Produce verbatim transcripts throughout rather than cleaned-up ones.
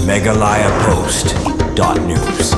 Meghalaya Post dot news.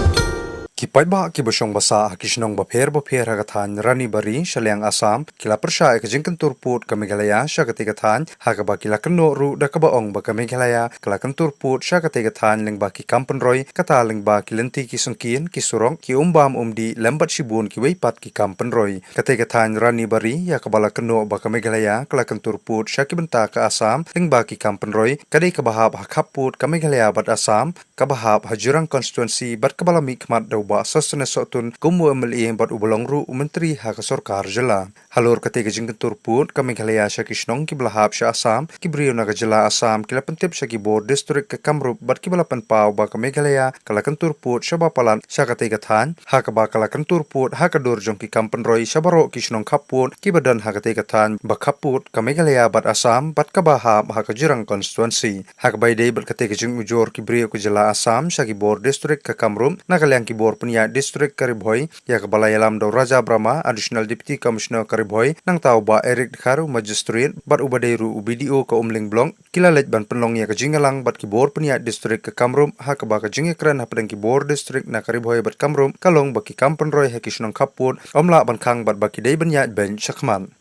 Ki paidbah kiba shong basa ha ki shnong bapher bapher ha ka thaiñ Ranibari sha liang Assam ki la pyrshah ïa ka jingkyntur pud ka Meghalaya sha katei ka thaiñ, ha kaba ki la kynnoh ruh da kaba ong ba ka Meghalaya ka la kyntur pud sha katei ka thaiñ lyngba ki kam pynroi, kata lyngba ki lynti ki syngkien, ki surok, ki umbam umdih lem bad shibun kiwei pat ki kam pynroi. Katei ka thaiñ Ranibari ïa kaba la kynnoh ba ka Meghalaya ka la kyntur pud sha ki bynta ka Assam lyngba ki kam pynroi, ka dei kaba hap ha khappud ka Meghalaya bad Assam, kaba hap ha Jirang constituency bad kaba la mihkhmat da u Bah Sosthenes Sohtun kum u M L A bad uba long ruh u Myntri ha ka sorkar jylla. Halor katei ka jingkyntur pud ka Meghalaya sha ki shnong kiba la hap sha Assam, ki briew na ka jylla Assam ki la pyntip sha ki bor district ka Kamrup bad kiba la pynpaw ba ka Meghalaya ka la kyntur pud shaba palat sha katei ka thaiñ, ha kaba ka la kyntur pud ha ka dur jong ki kam pynroi sha baroh ki shnong khappud kiba don ha katei ka thaiñ ba khappud ka Meghalaya bad Assam bad kaba hap ha ka Jirang constituency. Ha kaba ïadei bad katei ka jingujor ki briew ka jylla Assam sha ki bor district ka Kamrup na ka liang ki bor pynïaid district ka Ri Bhoi, ïa kaba la ïalam da u Raja Brahma, Additional Deputy Commissioner ka Ri Bhoi, nangta u Bah Eric Dkhar, u Magistrate, bad uba dei ruh u B D O ka Umling Block, ki la leit ban pynlong ïa ka jingïalang bad ki bor pynïaid district ka Kamrup, ha kaba ka jingïakren hapdeng ki bor district na ka Ri Bhoi bad Kamrup ka long ba ki kam pynroi ha ki shnong khappud ym lah ban khang bad ba ki dei ban ïaid beiñ shakhmat.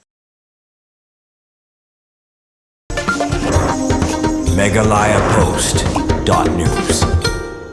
Meghalaya Post dot news.